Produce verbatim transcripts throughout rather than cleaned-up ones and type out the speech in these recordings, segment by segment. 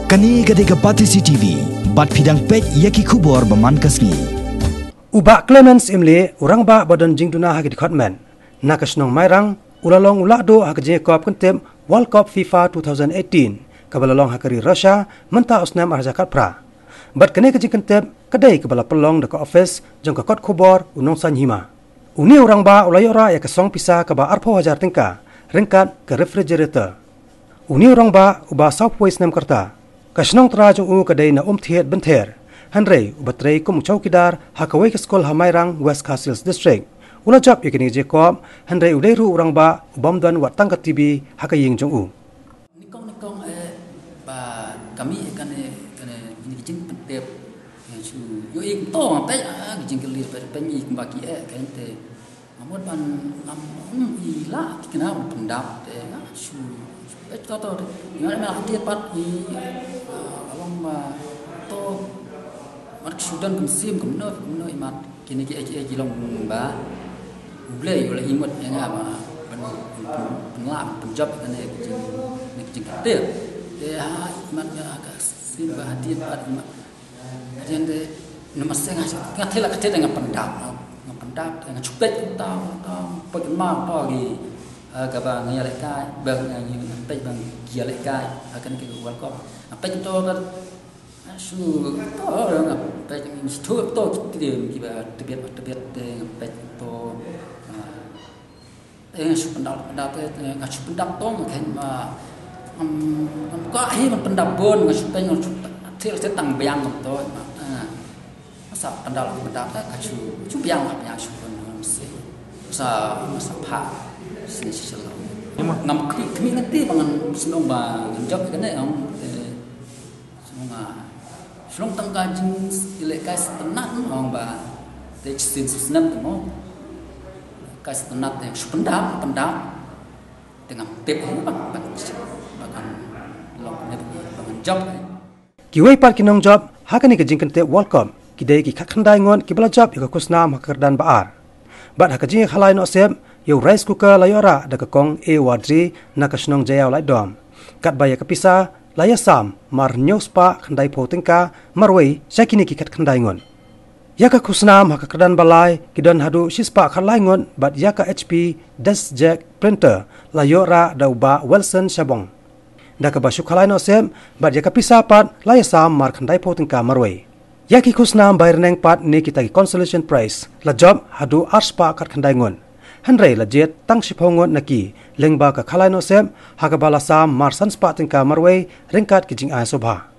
Kane ka dei ka Batesi T V, bad phi dang peit ïa ki khubor ba man ka sngi. U Bah Clemens Imli, u rangbah ba don jingduna ha ki dkhot met na ka shnong Mairang, u la long u lahduh ha ka jingïakop kyntip World Cup FIFA two thousand eighteen, kaba la long ha ka ri Russia mynta u snem ar hajar khatphra. Bad kane ka jingkyntip ka dei kaba la pynlong da ka ophis jong ka kot khubor u Nongsaiñ Hima. Une u rangbah u la ïoh rah ïa ka song pisa kaba arphew hajar tyngka ryngkat ka refrigerator. Une u rangbah uba sawphew wei snem ka rta, ka shnong trai jong u ka dei na Umthied Bynther, hynrei uba trei kum u chowkidar ha kawei ka skul ha Mairang, West Khasi Hills District. U la jop ïa kane ka jingïakop, hynrei u dei ruh u rangbah u bym don wat tang ka T V ha ka ïing jong u. Nyngkong nyngkong eh ba ka mih kane, kane, kane ka jingpyntip. Nga shu ïohi kumto, nga peit, ah, ka jingkylli, peit, peit mih kumba ki eh, kane te. Nga mut ban, ngam, hmm, i la ki khynnah ban pyndap te, nga shu peit to to. Nga la mih hadien pat i, ah, ka long ba to. Mat ka shu don ka mynsiem kumno kumno i mat. Kine ki, ki, ki long ba U Blei u la imut ïa nga ba ban, ban, ban, ban lah ban pynjop ïa kane ka jing, kane ka jingkyntip. Te ha i mat nga ka sien ba hadien pat i mat. Hadien te namar seh nga, nga theh la ka theh te nga pyndap, nga, nga pyndap, nga shu peit kumta, kumta, peit kumta, kumta ki, eh, kaba ngi ïalehkai, ba nga, ngi, nga peit ba ngi ïalehkai ha kane ka World Cup. Nga peit kumta ka Nga shu to, nga peit, nga shu to ki tdem kiba tbiat, tbiat te nga peit to. Ah, eh, nga shu pyndap, pyndap te, nga shu pyndap to, nga khein ma, um, um, ka hi man pyndap bun, nga shu peit, nga shu peit, te, te tang biang to, ma, ah. Masa pyndap, pyndap te, nga shu, shu biang, biang shu pyn, masa, masa pha, sini sisi lo. Ngam kmi, kmi ngan ti, ba ngan sngewbha, ngan jop kane, ngam, eh, Sngewbha. Shu long tang ka jingïalehkai sngewtynnat, ong ba te shisien shisnem te mo. Ka sngewtynnat te shu pyndap, pyndap. Te ngam tip hi ba, ba, ba kan long ne ba kan jop hi. Kiwei pat ki nongjop ha kane ka jingkyntip World Cup ki dei ki khatkhyndai ngut kiba la jop ïa ka khusnam ha ka kyrdan ba ar. Bad ha ka jingïakhalai noh sep, ïa u rice cooker la ïoh rah da ka kong A Wadri na ka shnong Jaiaw Laitdom. Katba ïa ka pisa la ïasam mar hynñiew spah khyndaiphew tyngka marwei sha kine ki khatkhyndai ngut. Ïa ka khusnam ha ka kyrdan ba lai ki don haduh shispah khatlai ngut bad ïa ka H P DeskJet printer la ïoh rah da u Bah Wilson Shabong. Da kaba shu khalai noh sep, bad ïa ka pisa pat la ïasam mar khyndaiphew tyngka marwei. Ïa ki khusnam bai rneng pat ne kita ki consolation prize la jop haduh arspah khatkhyndai ngut. Hynrei la jied tang shiphew ngut na ki, lyngba ka khalai noh sep, ha kaba la sam mar sanspah tyngka marwei, ryngkat ki jingai sngewbha.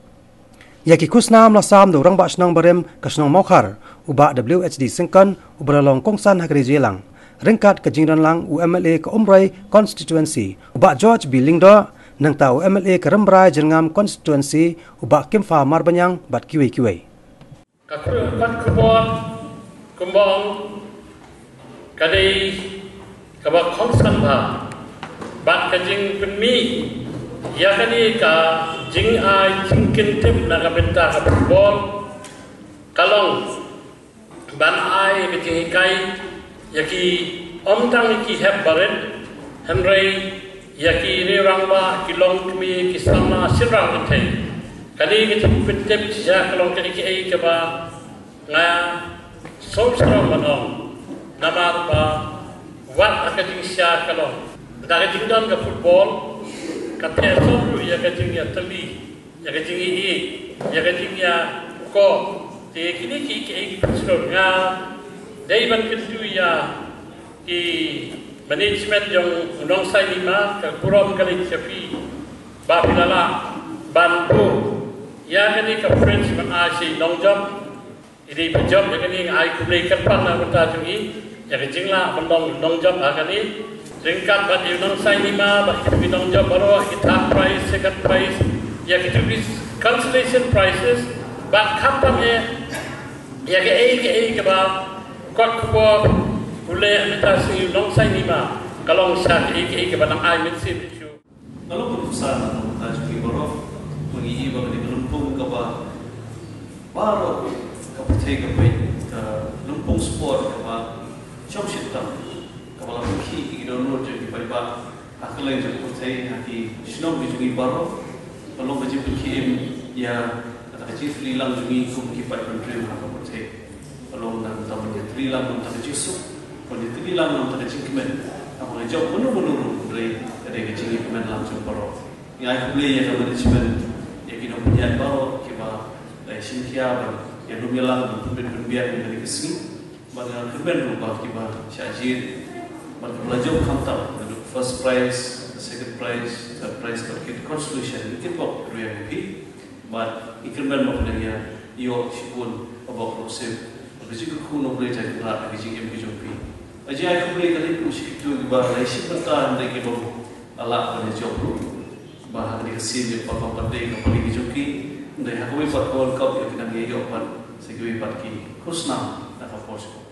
Ïa ki khusnam la sam da u rangbah shnong barim ka shnong Mawkhar, u Bah W H D Syngkon, uba la long kongsan ha ka ri Jylland. Ryngkat ka jingdon lang u M L A ka Umroi constituency, u Bah George B Lyngdoh, nangta u M L A ka Rambrai Jyrngam constituency, u Bah Kympham Marbaniang bad kiwei kiwei. Ka khubor, ka khubor kumba ong ka dei kaba kongsan bha bad ka jingpynmih ïa kane ka jingai jingkyntip na ka bynta ka football ka long ban ai ka jinghikai ïa ki, ym tang ïa ki hep barit, hynrei ïa ki rangbah, ki longkmie, ki samla shynrang kynthei. Kane ka jingpyntip shisha ka long kaei kaei kaba nga sngewsarong ban ong, namar ba wat ha ka jingshisha ka long da ka jingdon ka football, ka theh sawdong ïa ka jingïatylli, ïa ka jingïeit, ïa ka jingïakob. Te kine ki, ki, ki pynshlur, nga dei ban kyntu ïa ki management jong u Nongsaiñ Hima, ka burom ka leit sha phi ba phi la lah ban buh ïa kane ka fridge ban ai sha i nongjop. I dei ba jop ïa kane, nga ai khublei kyrpang na ka bynta jong i ïa ka jinglah ban long nongjop ha kane. Ryngkat bad ïa u Nongsaiñ Hima bad ïa ki nongjop baroh, ïa ki third prize, second prize, ïa ki consolation prizes, bad khamtam eh ïa kaei kaei kaba kot khubor u leh mynta sha u Nongsaiñ Hima, ka long sha kaei kaei kaba nang ai mynsiem ïa u. Ka long ka nuksan na ka bynta jong ngi baroh. Ngi ïohi ba kane ka lympung kaba baroh ka pyrthei ka peit, ka lympung sport kaba shongshit tam, kaba la pynkhih ïa ki dohnud jong ki paidbah ha kylleng jong ka pyrthei, ha ki shnong ki jong ngi baroh. Ka long ka jingpynkhie im Ïa kata ka jingtylli lang jong ngi kum ki paid bynriew ha ka pyrthei. Ka long na ka bynta ban ïatylli lang na ka bynta ka jingsuk, ban ïatylli lang na ka bynta ka jingkmen. Haba nga jop mano mano ruh, hynrei ka dei ka jingïakmen lang jong baroh. Nga ai khublei ïa ka management, ïa ki nongpynïaid baroh kiba la ïashim khia ban ïalum ïalang, ban pynbit pynbiang ïa kane ka sngi. Bad nga kyrmen ruh ba kiba shah jied bad kiba la jop khamtam, naduh first prize, second prize, third prize, bad kit consolation, kit bok ruh ïa phi. Bad ngi kyrmen ba phi dang ïa ïoh shibun ka bok ruh sip. Bad ka jingkyrkhu na U Blei ka jingim ka jong phi. Ka jingai khublei ka leit ruh sha kito kiba la ïashim bynta hynrei kiba la lah ban ïa jop ruh. Ba ha kane ka sien ïa ka pyrthei ka pyrthei ka jong ki. Hynrei ha kawei pat ka World Cup ïa ki dang ïa ïoh pat sa kiwei pat ki khusnam na ka por sha ka por.